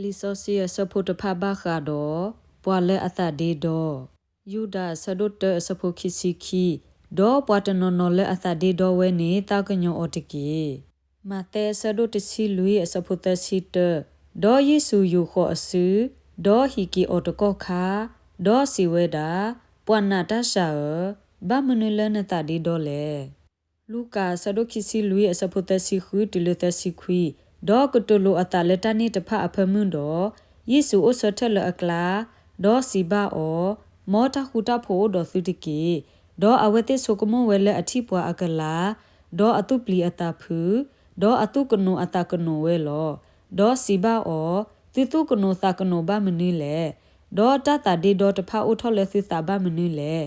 လံာ်စီဆှံအဆၢဖိတဖၣ်ဘၣ်ဃးဒီး ပှၤလၢအသးဒ့ဒီ, ယူဒၤအဆၢဒိၣ်တၢအဆၢဖိခံဆံခံ, ဒီးပှၤတနီၤနီၤလၢအသးဒ့ဒီဝဲန့ၣ် သးကညီၤအီၤတက့ၢ်. မးသဲအဆၢဒိၣ်တဆံလွံၢ်အဆၢဖိသၢဆံတၢ, ဒီးယ့ၣ်ၡူးယူာ်ဃီၤအစု, ဒီးဟံးက့ၤအီၤတကီၢ်ခါ, ဒီးစံးဝဲဒၣ်, ပှၤနာ်တၢ်စှၤဧၢ, ဘၣ်မနုၤလၢနသးဒ့ဒီလဲၣ်. လူၤကၣ်အဆၢဒိၣ်ခံဆံလွံၢ်အဆၢဖိသၢဆံဃုတုၤလၢသၢဆံခွံ, ဒီးကတိၤလိာ်အသးလၢတၢ်န့ၣ်တဖၣ်အဖၢမုၢ်ဒီး, ယ့ၣ်ၡူးအိၣ်ဆၢထၢၣ်လၢအကျါ, ဒီးစံးဘၣ်အီၤ, မ်တၢ်ဃူတၢ်ဖိးအိၣ်ဒီးသုတက့ၢ်. ဒီးအဝဲသ့ၣ်ဆိကမိၣ်ဝဲလၢအထံၣ်ပှၤအကလၤ, ဒီးအသူၣ်ပျံၤအသးဖုး, ဒီးအသူၣ်ကနိးအသးကနိးဝဲလီၤ. ဒီးစံးဘၣ်အီၤ, သုသူၣ်ကနိးသးကနိးဘၣ်မနုၤလဲၣ်. ဒီးတၢ်သးဒ့ဒီတဖၣ်အိၣ်ထီၣ်လၢသုသးဘၣ်မနုၤလဲၣ်.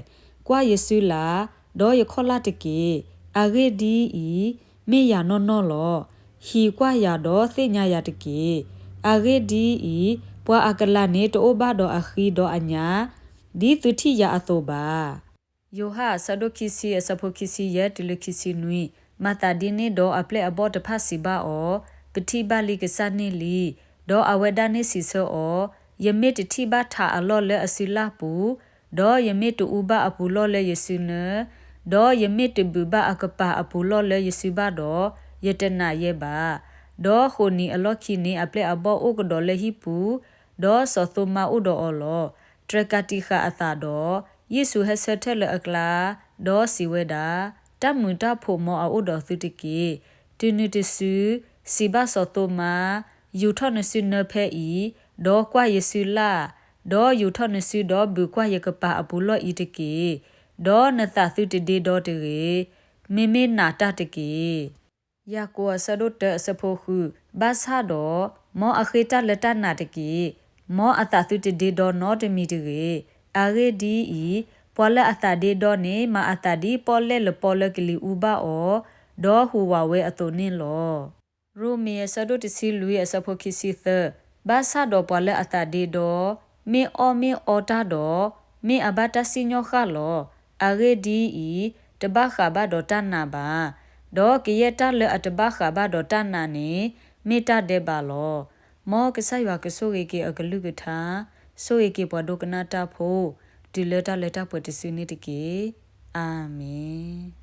ကွၢ်ယစုလၢ်, ဒီးယခီၣ်လၢ်တက့ၢ်. အဂ့ၢ်ဒ်အံၤ, မ့ၢ်ယၤနီၢ်နီၢ်လီၤ. ဟံးကွၢ်ယၤဒီးသ့ၣ်ညါယၤတက့ၢ်. အဂ့ၢ်ဒ်အံၤ, ပှၤအကလၤန့ၣ်တအိၣ်ဘၣ်ဒီးအဃံဒီးအညၣ်, ဒ်သုထံၣ်ယၤအသိးဘၣ်. ယိၤဟၣ်အဆၢဒိၣ်ခံဆံအဆၢဖိခံဆံယဲၢ်တုၤလၢခံဆံနွံ, မၤသးဒ်န့ၣ်ဒီးအပျဲၢ်အဘီၣ်တဖၣ်စံးဘၣ်အီၤ, ပထံၣ်ဘၣ်လံကစၢ်န့ၣ်လံ. ဒီးအဝဲဒၣ်န့ၣ်စံးဆၢအီၤ, ယမ့ၢ်တထံၣ်ဘၣ်ထးအလီၢ်လၢအစုလၢ်ပူၤ, ဒီးယမ့ၢ်တအူဘၣ်အပူၤလီၢ်လၢယစုနၢ, ဒီးယမ့ၢ်တဘုးဘၣ်အကပၤအပူၤလီၢ်လၢယစုဘၣ်ဒီး, ယတနာ်ယဲဘၣ်. ဒီးဃိးနံၤအလီၢ်ခံန့ၣ် အပျဲၢ်အဘီၣ်အိၣ်ကဒီးလၢဟံၣ်ပူၤ, ဒီးစီၤသိမါအိၣ်ဒီးအီၤလီၤ. တြဲၤကးတံာ်ဃာ်အသးဒီး, ယ့ၣ်ၡူးဟဲဆၢထၢၣ်လၢအကျါ, ဒီးစံးဝဲဒၣ်, တၢ်မုာ်တၢ်ဖိးမ်အအိၣ်ဒီးသုတက့ၢ်. တုၤနုၤတစု, စံးဘၣ်စီၤသိမါ, ယူာ်ထီၣ်နစုနၢဖဲအံၤ, ဒီးကွၢ်ယစုလၢ်, ဒီးယူာ်ထီၣ်နစုဒီးဘုးကွၢ်ယကပၤအပူၤလီၢ်အံၤတက့ၢ်. ဒီးနသးသုတဒ့ဒီတဂ့ၤ. မ့မ့ၢ်နာ်တၢ်တက့ၢ်. ယၤကိာ်အဆၢဒိၣ်တၢအဆၢဖိဃု, ဘၣ်ဆၣ်ဒီး, မ်အဃ့တၢ်လၢတၢ်နာ်တက့ၢ်. မ်အသးသုတဒ့ဒီနီတမံၤတဂ့ၤ. အဂ့ၢ်ဒ်အံၤ, ပှၤလၢအသးဒ့ဒီန့ၣ် မၤအသးဒ်ပီၣ်လဲၣ်လပီလၢကလံၤအူဘၣ်အီၤ, ဒီးဟူးဝးဝဲအသိးန့ၣ်လီၤ. ရိမ့ၤအဆၢဒိၣ်တဆံလွံၢ်အဆၢဖိခံဆံသၢ, ဘၣ်ဆၣ်ဒီးပှၤလၢအသးဒ့ဒီ, မ့ၢ်အီၣ်မ့ၢ်အီတၢ်ဒီး, မ့ၢ်အဘၣ်တၢ်စံၣ်ညီၣ်ဃၣ်လီၤ. အဂ့ၢ်ဒ်အံၤ, တဘၣ်ဃးဘၣ်ဒီးတၢ်နာ်ဘၣ်. ဒီးကယဲၢ်တၢ်လၢအတဘၣ်ဃးဘၣ်ဒီးတၢ်နာ်န့ၣ်, မ့ၢ်တၢ်ဒဲးဘးလီၤ. မ်ကစၢ်ယွၤကဆိၣ်ဂ့ၤက့ၤအကလုၢ်ကထါ, ဆိၣ်ဂ့ၤက့ၤပှၤဒိကနၣ်တၢ်ဖိ, တုၤလၢတၢ်လၢတၢ်ပှဲၤတစုန့ၣ်တက့ၢ်. အၤမ့ၣ်.